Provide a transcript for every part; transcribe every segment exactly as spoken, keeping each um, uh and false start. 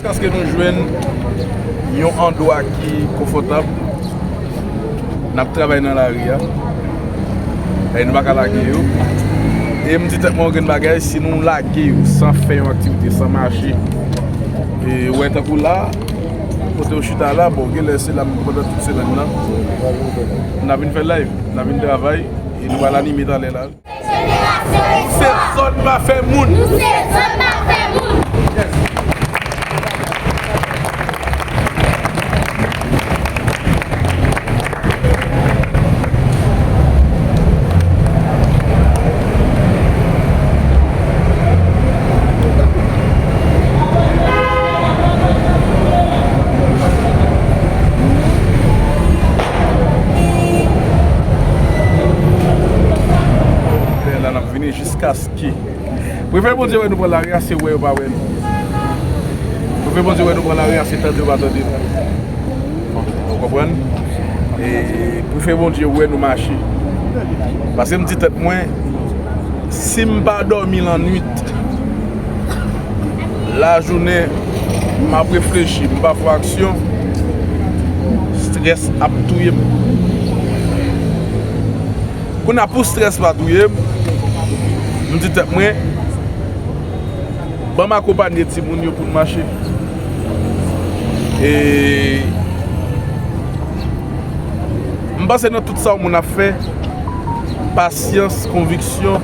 Jiskaske nou jwenn yon andwa ki konfòtab, n ap travay nan lari a. E nou pa ka lage yo. E m di tèt mwen yon grenn bagay, si nou lage yo san fè yon aktivite, san mache, e ou wè tankou la, kote yo chita la, bon, gen lè se la m pandan tout semèn nan. N a vin fè live, n a vin travay, e nou pral anime talè la. Se zòn pa fè moun. Nou se zòn pa fè moun. Lè la n ap vini jiskaske. Prefere Bondye wè nou pran lari a, se wè yo pa wè nou. Prefere Bondye wè nou pran lari a, se tande yo pa tande nou. Ou konprann? E prefere Bondye wè nou mache. Paske m di tèt mwen, si m pa dòmi lannwit, lajounen, m ap reflechi, m pa fè aksyon, strès ap touye m. Kounye a pou strès pa touye m, m di tèt mwen, ban m akonpanye timoun yo pou n mache. E m panse nan tout sa yon moun ap fè, pasyans, konviksyon,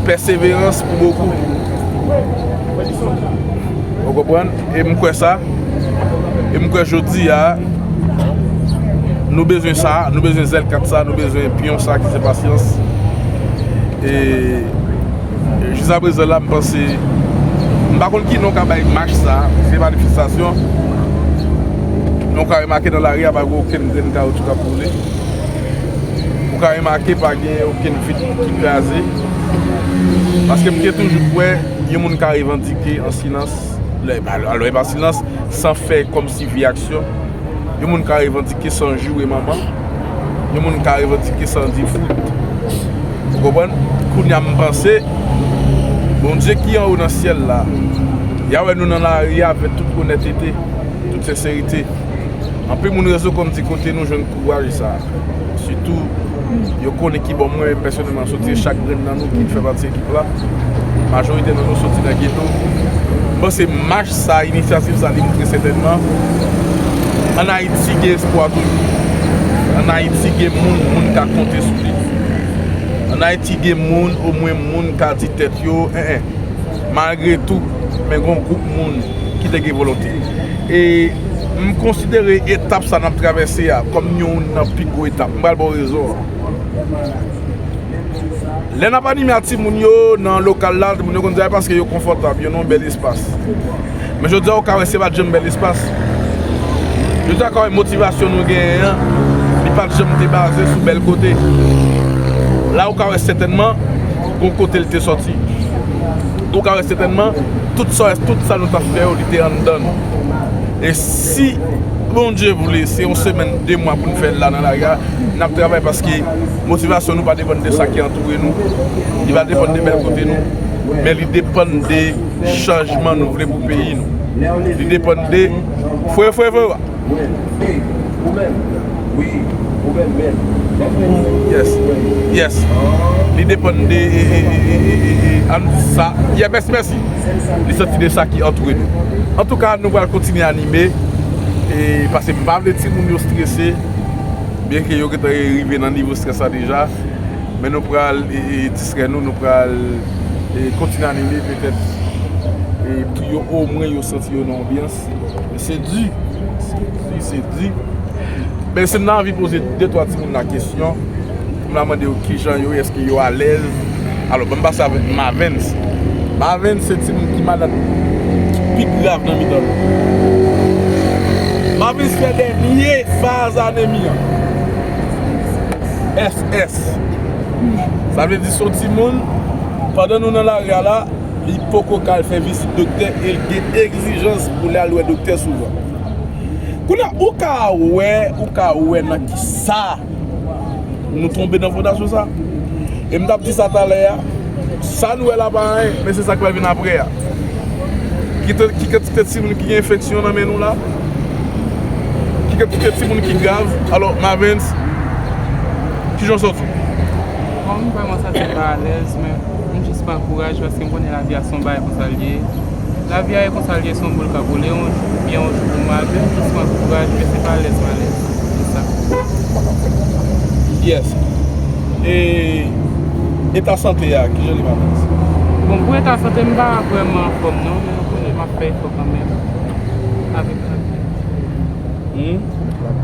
pèseverans pou bokou. Ou konprann? E m kwè sa. E m kwè jodi a, nou bezwen sa, nou bezwen zèl kat sa, nou bezwen pyon sa ki se pasyans. E, e jiskaprezan la, m panse, m pa konn ki non ka bay mach sa, se manifestasyon. Men w ka remake nan lari a, pa gen okenn grenn kawotchou k ap boule. Ou ka remake pa gen okenn vit ki kraze. Paske m te toujou kwè yon moun ka revandike an silans. Lè, alò, e pa silans, san fè kòmsi vye aksyon. Yon moun ka revandike san joure manman. Yon moun ka revandike san di fout. Ou konprann? Kounye a, m panse, Bondye ki anwo nan syèl la, y a wè nou nan lari a avèk tout onètete, tout senserite. Anpil moun rezo kò m di kote nou jwenn kouraj sa. Sitou, yo konnen kibò mwen menm pèsonèlman soti, chak grenn nan nou ki fè pati ekip la. Majorite nan nou soti nan geto. M panse mach sa, inisyativ sa, li montre sètènman, ann Ayiti gen espwa toujou. Ann Ayiti gen moun, moun ka konte sou li. Ann Ayiti gen moun, omwen moun ka di tèt yo, en, en. Malgre tou, men gen yon gwoup moun ki te gen volonte. E m konsidere etap sa n ap travèse a kòm youn nan pi gwo etap. M pral ba w rezon an. Lè n ap anime a timoun yo nan lokal la, timoun yo konn di a paske yo konfòtab, yo nan yon bèl espas. Men jodi a, ou ka wè se pa t janm bèl espas. Jodi a, ou ka wè motivasyon nou genyen an, li pa t janm te baze sou bèl kote. La, ou ka wè sètènman, gon kote l te sòti. Ou ka wè sètènman, tout sa, tout sa nou t ap fè yo, li te anndan nou. E si Bondye vle, se yon semèn, de mwa pou n fè l la nan lari a, n ap travay paske motivasyon nou pa depann de sa ki antoure nou, li pa depann de bèl kote nou, men li depann de chanjman nou vle pou peyi nou. Li depann de, frè, frè, frè, yes, yes. Li depann de, e, e, e, e, e, e, ann di sa. Yeah, mèsi, mèsi. Li sòti de sa ki antoure nou. Antouka, nou pral kontinye anime. E, paske m pa vle timoun yo strese. Byenke yo gentan rive nan nivo strès la deja. Men nou pral, e, e, distrè nou, nou pral, e, kontinye anime petèt, e, pou yo omwen yo santi yo nan anbyans. Men se di, se di, se di. Men si m ta anvi poze de twa timoun la kesyon, pou m ta mande yo kijan yo ye, èske yo alèz. Alò, ban m pase avèk Mavens. Mavens se timoun ki malad ki pi grav nan mitan nou. Mavens fè dènye faz anemi an. S S. Sa vle di se yon timoun, pandan nou nan lari a la, li poko ka al fè vizit doktè e l gen egzijans pou l al wè doktè souvan. Kounye a, ou ka wè, ou ka wè nan kisa nou tonbe nan fondasyon sa. E m t ap di sa talè a, sa nou wè la pa anyen, men se sa k pral vin apre a. Ki te- ki kantite timoun ki gen enfeksyon nan men nou la? Ki kantite timoun ki grav? Alò, Mavens, kijan w santi w? Bon, m vrèman santi m pa alèz, men m jis pran kouraj paske m konnen lavi a se yon bagay konsa l ye. Lavi a e konsa l ye, se yon boul k ap woule, yon jou pou byen, yon jou pou mal, men m jis pran kouraj, men se pa alèz m alèz. Se sa. Yes. E eta sante a, kijan li, Mavens? Bon, pou eta sante m pa vrèman anfòm non, men ou konnen m ap fè efò kanmenm avèk lavi. Hmm?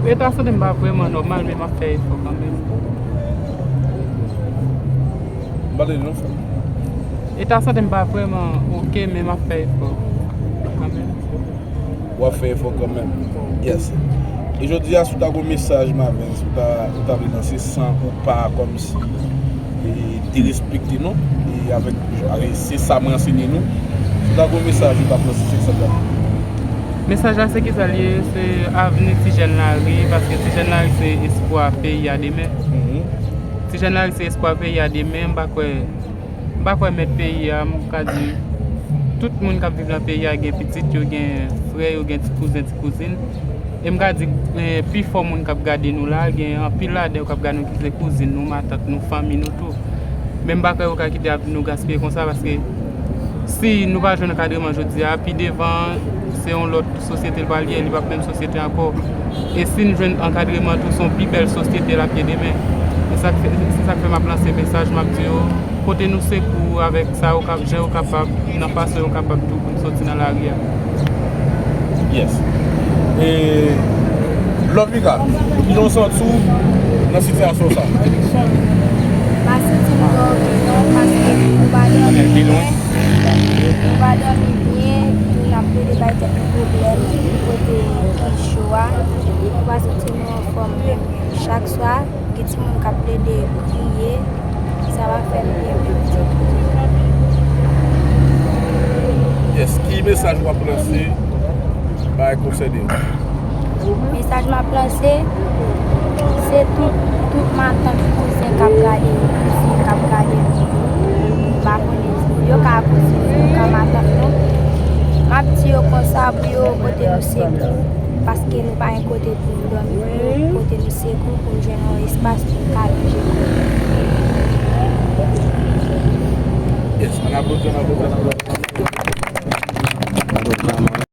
Pou eta sante m pa vrèman nòmal, men m ap fè efò kanmenm. M pa tande non, frè. Eta sante m pa vrèman oke, men m ap fè efò kanmenm. W ap fè efò kanmenm. Yes. E jodi a, si w ta gen yon mesaj, Mavens, ou ta, ou ta vle lanse san ou pa kòmsi e, derespekte nou. E avèk, e, se sa mwen ansenye nou. Si w ta gen yon mesaj, ou t ap lanse, se sa w t ap. Mesaj la, se kisa l ye? Se avni ti jèn lari, paske ti jèn lari se espwa peyi a demen. Mhm. Ti jèn lari se espwa peyi a demen, m pa kwè M pa kwè mèt peyi a, m ka di, tout moun k ap viv nan peyi a gen pitit yo, gen frè yo, gen ti kouzen, ti kouzin. E m ka di, eh, pifò moun k ap gade nou la, gen anpil ladan yo k ap gade nou ki se kouzin nou, matant nou, fanmi nou tou. Men m pa kwè yo ka kite avni nou gaspiye konsa, paske si nou pa jwenn ankadreman jodi a, pi devan, se yon lòt sosyete l pral ye, li p ap menm sosyete ankò. E si n jwenn ankadreman tou, se yon pi bèl sosyete l ap ye demen. Se sa k fè, se sa k fè m ap lanse mesaj, m ap di yo, pote nou sekou avèk sa yo kap, jan yo kapab, nan fason yo kapab tou pou n soti nan lari a. Yes. E, Lovika, kijan w santi w nan sitiyasyon sa? M pa santi m twò byen non, paske nou pa dòmi byen. Nou pa dòmi byen, nou ap plede bay tèt nou pwoblèm, kote ki cho a. Nou pa santi nou anfòm menm. Chak swa, gen timoun k ap plede kriye, sa pa fè m byen menm ditou. Yes, ki mesaj w ap lanse bay konsène yo? Mesaj m ap lanse, se tout, tout matant, kouzen k ap gade nou, kouzin k ap gade nou, m pa konnen, yo ka kouzin nou, yo ka matant nou. M ap di yo konsa pou yo pote nou sekou, paske nou pa gen kote pou nou dòmi, pou yo pote nou sekou pou nou jwenn yon espas pou nou ka lonje kò nou. Yes, ann aplodi, ann aplodi, ann aplodi.